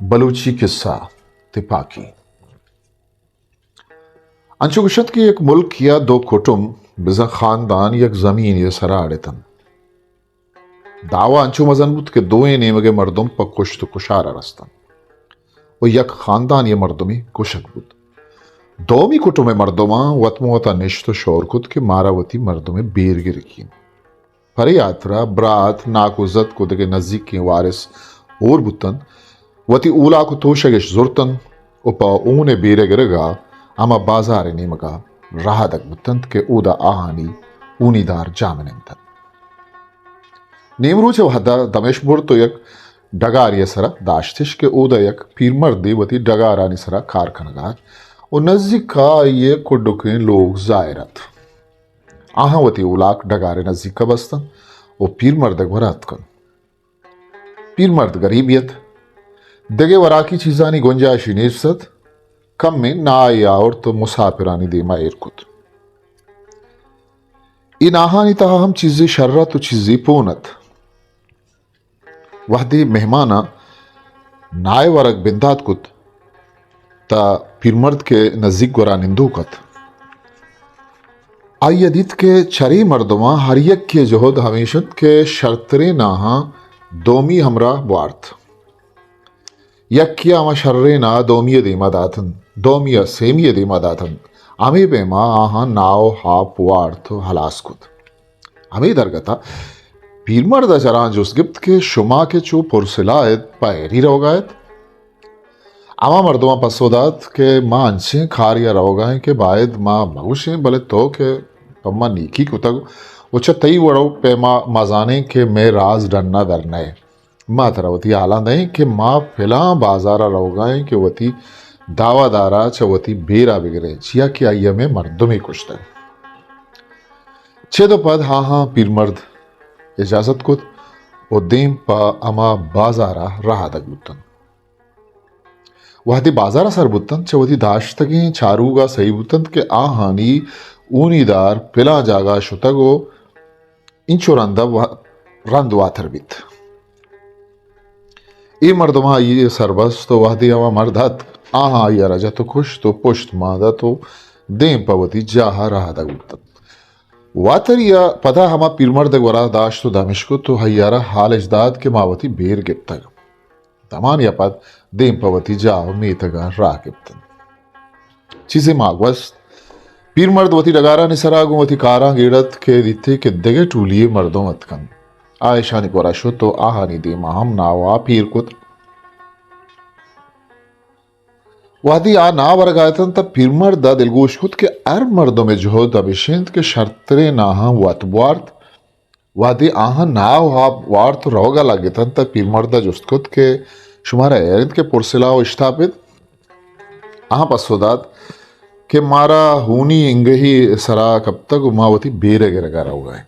بلوچی قصہ، تپاکی۔ انچو گوشنت کہ یک ملک یا دو کٹم، بزاں خاندان یک زمین ءِ سرا اڑ اتنت۔ دعوا انچو مزن بوت کہ دوئیں نیمگ ءِ مردم پہ کشت و کشار ءَ رستنت و یک خاندان ءِ مردمے کشگ بوت۔ دومی کٹم ءِ مردماں وت ماں وتا نشت و شور کت کہ مارا وتی مردم ءِ بیر گرگی انت۔ پرے ہاترا برات، ناکو زتک و دگہ نزیکیں وارث ہور بوتنت، وتی اولاک و توشگش زرتنت و پہ ہون ءِ بیر ءِ گرگا ہما بازار ءِ نیمگا رہادگ بوتنت کہ اودا آہانی ہونی دار جاہ منند ات۔ نیمروچ ءِ وہدا دمش برت و یک ڈگارے ءِ سرا داشتش کہ اودا یک پیرمردے وتی ڈگارانی سرا کار کنگا ات و نزیکا آئی ءِ کڈکیں لوگ ظاہر ات۔ آہاں وتی اولاک ڈگار ءِ نزیکا بستنت و پیرمرد ءِ گورا اتکنت۔ پیرمرد گریبے ات، دگہ وراکی چیزانی گنجائشی نیست ات، کمیں ناہے آورت و مساپرانی دیما ایر کت۔ اے ناہانی تہا ہم چیزے شر ات و چیزے پون ات۔ وہدے مہماناں ناہ ءِ ورگ بندات کت، تہ پیرمرد کہ نزیک گورا نندوک ات، آئی ءَ دیت کہ چرے مردماں ہر یکے ءِ جہد ہمیش انت کہ شرتریں ناہاں دومی ہمراہ بوارت۔ یکے ءَ ہما شریں ناہ دومی ءِ دیما داتنت، دومی ءَ سیمی ءِ دیما داتنت۔ ہمے پیما آہاں ناہ و آپ وارت و ہلاس کت۔ ہمے درگت ءَ پیرمرد ءَ چراں جست گپت کہ شما کہ چو پرسلاہ ات، پہ ایری روگا ات؟ ہما مردماں پسو دات کہ ما انچیں کارے ءَ روگا ایں کہ باید ما مگوشیں، بلے تو کہ پہ ما نیکی کتگ و چہ تئی وڑ و پیما ما زانیں کہ مئے راز ڈنا در نئے۔ ما ترا وتی حالاں دئیں کہ ما فلاں بازار ءَ روگا ایں کہ وتی دعوادار ءَ چہ وتی بیر ءَ بگریں، چیا کہ آئی ءَ مئے مردمے کشتگ۔ چد و پد ہاہاں پیرمرد اجازت کت و دیم پہ ہما بازار ءَ رہادگ بوتنت۔ وہدے بازار ءَ سر بوتنت، چہ وتی داشتگیں چاروگ ءَ سہی بوتنت کہ آہانی ہونی دار پلاں جاگہ ءَ شتگ و اینچو رند ءَ وا-، رند واتر بیت۔ اے مردماں آئی ءِ سر بست و وہدے ہما مرد اتک، آہاں آئی ءَ را جت و کشت و پشت مان دات و دیم پہ وتی جاہ ءَ رہادگ بوتنت۔ واتری ءَ پدا ہما پیرمرد ءِ گورا داشت و دمش کت و آئی ءَ را حالش دات کہ ما وتی بیر گپتگ۔ دمانے ءَ پد دیم پہ وتی جاہ و میتگ ءَ راہ گپتنت۔ چیزے ماہ گوست، پیرمرد وتی ڈگارانی سرا گوں وتی کاراں گیڑ ات کہ دیتے کہ دگہ ٹولی یے مردم اتکنت۔ آ اشانی گورا شت و آہانی دیما ہم ناہ و آپ ایر کت۔ وہدے آ ناہ ورگا اتنت، تہ پیرمرد ءَ دلگوش کت کہ ہر مردم ءِ جہد ہمیش انت کہ شرتریں ناہاں وت بوارت۔ وہدے آہاں ناہ و آپ وارت و روگا لگتنت، تہ پیرمرد ءَ جست کت کہ شمارا ہیر انت کہ پرسلاہ و اشتاپ ات؟ آہاں پسو دات کہ مارا ہونی انگہی سرا کپتگ و ما وتی بیر ءِ گرگا روگا ایں۔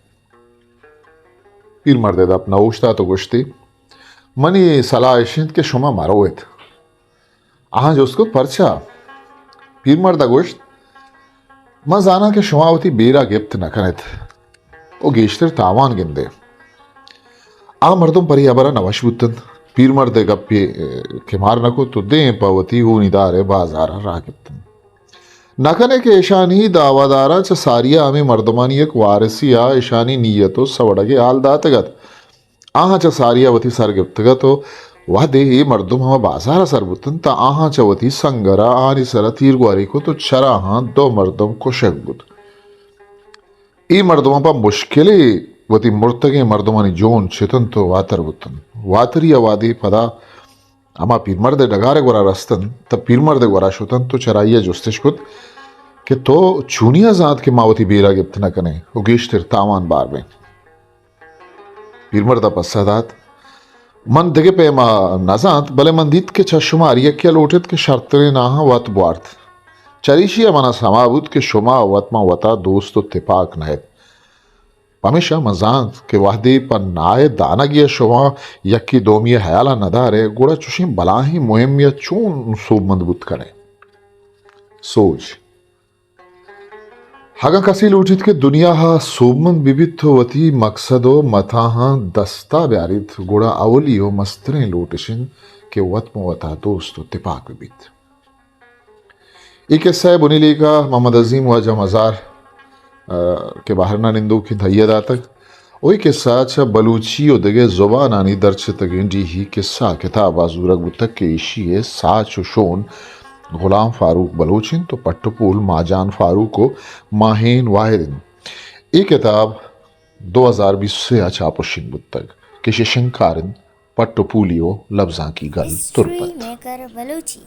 پیرمرد ءِ دپ نہ اوشتات و گوشتی، منی سلاہ اش انت کہ شما مرو ات۔ آہاں جست کت، پرچا؟ پیرمرد ءَ گوشت، من زاناں کہ شما وتی بیر ءَ گپت نہ کن ات و گیشتر تاوان گندے۔ آ مردم پرے ہبر ءَ نہ وش بوتنت۔ پیرمرد ءِ گپے، اے، کمار نہ کت و دیم پہ وتی ہونی دار ءِ بازار ءَ راہ گپتنت۔ نہ کنے کہ اشانی دعواداراں چہ ساری ءَ ہمے مردمانی یک وارثے ءَ اشانی نیت و سوڑگ ءِ حال داتگ ات۔ آہاں چہ ساری ءَ وتی سر گپتگ ات و وہدے اے مردم ہما بازار ءَ سر بوتنت، تہ آہاں چہ وتی سنگر ءَ آہانی سر ءَ تیر گواری کت و چراہاں دو مردم کشگ بوت۔ اے مردماں پہ مشکلے وتی مرتگیں مردمانی جون چتنت و واتر بوتنت۔ واتری ءَ وہدے پدا ہما پیرمرد ءِ ڈگار ءِ گورا رستنت، تہ پیرمرد ءِ گورا شتنت و چرائی ءَ جستش کت کہ تو چونیا زانت کہ ما وتی بیرا گپت نہ کنیں و گیشتر تاوان بار بیں؟ پیرمرد ءَ پسہ دات، من دگہ پیما نہ زانت، بلے من دیت کہ چہ شما ہر یکے ءَ لوٹت کہ شرتریں ناہاں وت بوارت۔ چریشی ءَ منا سما بوت کہ شما وت ماں وتا دوست و تپاک نہ ات۔ پمیشا من زانت کہ وہدے پہ ناہ ءِ دانگے ءَ شما یکے دومی ءِ ہیال ءَ نہ دارئے، گڑا چشیں بلاہیں مہمے ءَ چون سوبمند بوت کنئے؟ سوج۔ اگاں کسے لوٹیت کہ دنیا ءَ سوبمند بہ بیت ءُ وتی مقصد ءُ متاہاں دست ءَ بیاریت، گڑا اولی ءُ مستریں لوٹ اش انت کہ وت ماں وت ءَ دوست ءُ تپاک بہ بیت۔ اے قصہ ءِ بنی لیکہ محمد عظیم واجہ مزار، آ، کہ بحرین ءَ نندوک انت، آئی ءَ داتگ۔ ءُ اے قصہ چہ بلوچی ءُ دگہ زبانانی درچتگیں ڈیہی قصہ کتاب ءَ زورگ بوتگ کہ ایشی ءِ ساچ ءُ شون غلام فاروق بلوچ انت ءُ پٹ ءُ پول ماجان فاروق ءُ ماہین واحد انت۔ اے کتاب دو ہزار بیست ءُ سے ءَ چاپ ءُ شنگ بوتگ کہ ایشی ءِ شنگکار انت پٹ ءُ پولی ءُ لبزانکی گل تربت۔ History maker Balochi.